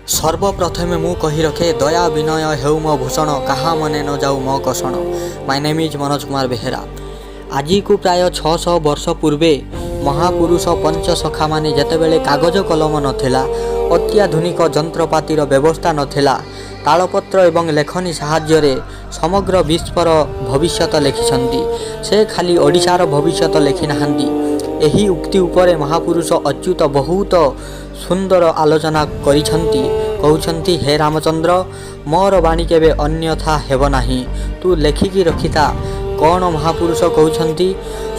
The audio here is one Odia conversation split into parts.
ସର୍ବପ୍ରଥମେ ମୁଁ କହି ରଖେ, ଦୟା ବିନୟ ହେଉ ମୋ ଭୂଷଣ, କାହା ମନେ ନ ଯାଉ ମୋ କଷଣ। My name is Manoj Kumar Behera. ଆଜିକୁ ପ୍ରାୟ 600 ବର୍ଷ ପୂର୍ବେ ମହାପୁରୁଷ ପଞ୍ଚସଖାମାନେ, ଯେତେବେଳେ କାଗଜ କଲମ ନଥିଲା, ଅତ୍ୟାଧୁନିକ ଯନ୍ତ୍ରପାତିର ବ୍ୟବସ୍ଥା ନଥିଲା, ତାଳପତ୍ର ଏବଂ ଲେଖନୀ ସାହାଯ୍ୟରେ ସମଗ୍ର ବିଶ୍ୱର ଭବିଷ୍ୟତ ଲେଖିଛନ୍ତି। ସେ ଖାଲି ଓଡ଼ିଶାର ଭବିଷ୍ୟତ ଲେଖିନାହାନ୍ତି। ଏହି ଉକ୍ତି ଉପରେ ମହାପୁରୁଷ ଅଚ୍ୟୁତ ବହୁତ ସୁନ୍ଦର ଆଲୋଚନା କରିଛନ୍ତି। କହୁଛନ୍ତି, ହେ ରାମଚନ୍ଦ୍ର, ମୋର ବାଣୀ କେବେ ଅନ୍ୟଥା ହେବ ନାହିଁ, ତୁ ଲେଖିକି ରଖିଥା। କ'ଣ ମହାପୁରୁଷ କହୁଛନ୍ତି?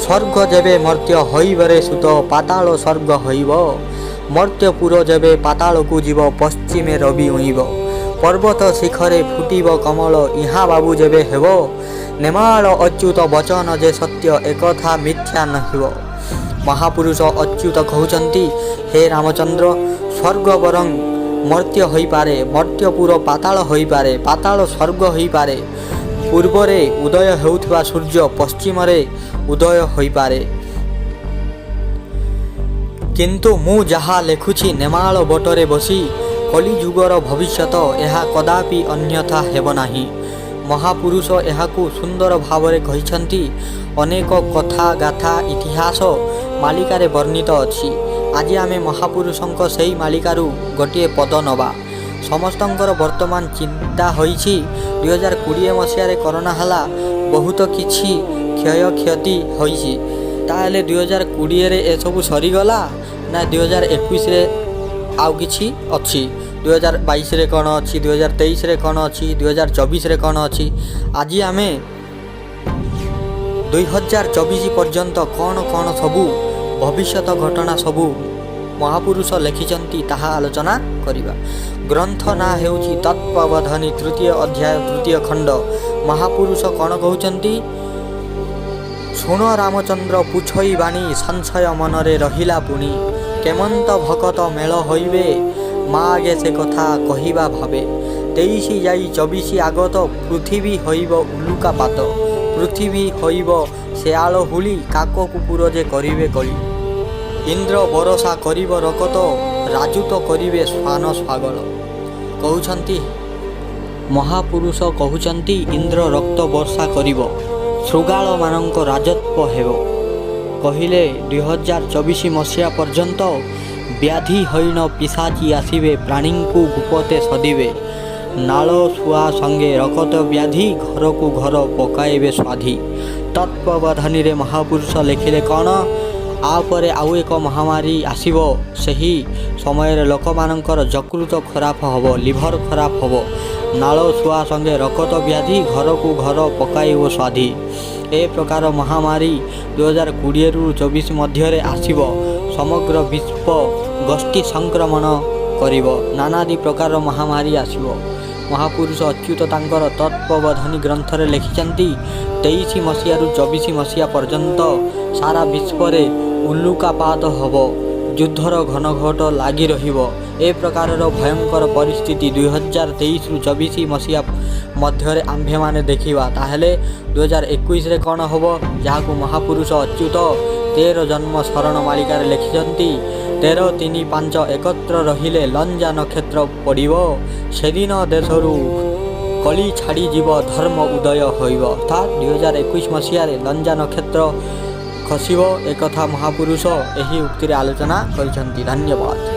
ସ୍ୱର୍ଗ ଯେବେ ମର୍ତ୍ତ୍ୟ ହୋଇବରେ ସୁତ, ପାତାଳ ସ୍ୱର୍ଗ ହୋଇବ। ମର୍ତ୍ତ୍ୟପୁର ଯେବେ ପାତାଳକୁ ଯିବ, ପଶ୍ଚିମେ ରବି ଉଇଁବ। ପର୍ବତ ଶିଖରେ ଫୁଟିବ କମଳ, ଇହା ବାବୁ ଯେବେ ହେବ। ନେମାଳ ଅଚ୍ୟୁତ ବଚନ ଯେ ସତ୍ୟ, ଏକଥା ମିଥ୍ୟା ନହିବ। ମହାପୁରୁଷ ଅଚ୍ୟୁତ କହୁଛନ୍ତି, ହେ ରାମଚନ୍ଦ୍ର, ସ୍ୱର୍ଗ ବରଂ ମର୍ତ୍ତ୍ୟ ହୋଇପାରେ, ମର୍ତ୍ତ୍ୟପୁର ପାତାଳ ହୋଇପାରେ, ପାତାଳ ସ୍ୱର୍ଗ ହୋଇପାରେ, ପୂର୍ବରେ ଉଦୟ ହେଉଥିବା ସୂର୍ଯ୍ୟ ପଶ୍ଚିମରେ ଉଦୟ ହୋଇପାରେ, କିନ୍ତୁ ମୁଁ ଯାହା ଲେଖୁଛି ନେମାଳ ବଟରେ ବସି କଳିଯୁଗର ଭବିଷ୍ୟତ, ଏହା କଦାପି ଅନ୍ୟଥା ହେବ ନାହିଁ। ମହାପୁରୁଷ ଏହାକୁ ସୁନ୍ଦର ଭାବରେ କହିଛନ୍ତି। ଅନେକ କଥା ଗାଥା ଇତିହାସ ମାଳିକାରେ ବର୍ଣ୍ଣିତ ଅଛି। ଆଜି ଆମେ ମହାପୁରୁଷଙ୍କ ସେଇ ମାଳିକାରୁ ଗୋଟିଏ ପଦ ନେବା। ସମସ୍ତଙ୍କର ବର୍ତ୍ତମାନ ଚିନ୍ତା ହୋଇଛି, 2020 ମସିହାରେ କରୋନା ହେଲା, ବହୁତ କିଛି କ୍ଷୟକ୍ଷତି ହୋଇଛି। ତାହେଲେ 2020ରେ ଏସବୁ ସରିଗଲା ନା 2021ରେ ଆଉ କିଛି ଅଛି? 2022ରେ କ'ଣ ଅଛି? 2023ରେ କ'ଣ ଅଛି? 2024ରେ କ'ଣ ଅଛି? ଆଜି ଆମେ 2024 ପର୍ଯ୍ୟନ୍ତ କ'ଣ କ'ଣ ସବୁ ଭବିଷ୍ୟତ ଘଟଣା ସବୁ ମହାପୁରୁଷ ଲେଖିଛନ୍ତି, ତାହା ଆଲୋଚନା କରିବା। ଗ୍ରନ୍ଥ ନାଁ ହେଉଛି ତତ୍ତ୍ୱବୋଧନୀ, ତୃତୀୟ ଅଧ୍ୟାୟ, ତୃତୀୟ ଖଣ୍ଡ। ମହାପୁରୁଷ କ'ଣ କହୁଛନ୍ତି? ଶୁଣ ରାମଚନ୍ଦ୍ର ପୁଛଇ ବାଣୀ, ସଂଶୟ ମନରେ ରହିଲା ପୁଣି। କେମନ୍ତ ଭକତ ମେଳ ହୋଇବେ, ମାଗେ ସେ କଥା କହିବା ଭାବେ। 23 ଯାଇ 24 ଆଗତ, ପୃଥିବୀ ହୋଇବ ଉଲୁକାପାତ। ପୃଥିବୀ ହୋଇବ ଶିଆଳ ହୁଳି, କାକ କୁକୁର ଯେ କରିବେ କଳି। ଇନ୍ଦ୍ର ବରଷା କରିବ ରକତ, ରାଜୁତ କରିବେ ଶ୍ୱାନ ଶୃଗାଳ। କହୁଛନ୍ତି, ମହାପୁରୁଷ କହୁଛନ୍ତି, ଇନ୍ଦ୍ର ରକ୍ତ ବର୍ଷା କରିବ, ଶୃଗାଳମାନଙ୍କ ରାଜତ୍ୱ ହେବ। କହିଲେ, 2024 ମସିହା ପର୍ଯ୍ୟନ୍ତ ବ୍ୟାଧି ହଇଣ ପିଶାଚୀ ଆସିବେ, ପ୍ରାଣୀଙ୍କୁ ଗୁପତେ ସଦିବେ। ନାଳ ଶୁଆ ସଙ୍ଗେ ରକତ ବ୍ୟାଧି, ଘରକୁ ଘର ପକାଇବେ ସ୍ୱାଧି। ତତ୍ତ୍ୱବୋଧନୀରେ ମହାପୁରୁଷ ଲେଖିଲେ କ'ଣ? ଆ ପରେ ଆଉ ଏକ ମହାମାରୀ ଆସିବ। ସେହି ସମୟରେ ଲୋକମାନଙ୍କର ଯକୃତ ଖରାପ ହେବ, ଲିଭର ଖରାପ ହେବ। ନାଳ ଶୁଆ ସଙ୍ଗେ ରକତ ବ୍ୟାଧି, ଘରକୁ ଘର ପକାଇବ ସ୍ୱାଧି। ଏ ପ୍ରକାର ମହାମାରୀ 2020ରୁ 24 ମଧ୍ୟରେ ଆସିବ। ସମଗ୍ର ବିଶ୍ୱ ଗୋଷ୍ଠୀ ସଂକ୍ରମଣ କରିବ। ନାନାଦି ପ୍ରକାର ମହାମାରୀ ଆସିବ। ମହାପୁରୁଷ ଅଚ୍ୟୁତ ତାଙ୍କର ତତ୍ତ୍ୱବୋଧନୀ ଗ୍ରନ୍ଥରେ ଲେଖିଛନ୍ତି, 23 ମସିହାରୁ 24 ମସିହା ପର୍ଯ୍ୟନ୍ତ ସାରା ବିଶ୍ୱରେ ଉଲ୍କାପାତ ହେବ, ଯୁଦ୍ଧର ଘନଘୋଟ ଲାଗି ରହିବ। ଏ ପ୍ରକାରର ଭୟଙ୍କର ପରିସ୍ଥିତି 2023ରୁ 24 ମସିହା ମଧ୍ୟରେ ଆମ୍ଭେମାନେ ଦେଖିବା। ତାହେଲେ 2021ରେ କ'ଣ ହେବ, ଯାହାକୁ ମହାପୁରୁଷ ଅଚ୍ୟୁତ 13 ଜନ୍ମ ଶରଣ ମାଳିକାରେ ଲେଖିଛନ୍ତି? 13, 3, 5 ଏକତ୍ର ରହିଲେ ଲଞ୍ଜା ନକ୍ଷତ୍ର ପଡ଼ିବ। ସେଦିନ ଦେଶରୁ କଳି ଛାଡ଼ିଯିବ, ଧର୍ମ ଉଦୟ ହୋଇବ। ଅର୍ଥାତ୍ 2021 ମସିହାରେ ଲଞ୍ଜା ନକ୍ଷତ୍ର ଖସିବ, ଏକଥା ମହାପୁରୁଷ ଏହି ଉକ୍ତିରେ ଆଲୋଚନା କରିଛନ୍ତି। ଧନ୍ୟବାଦ।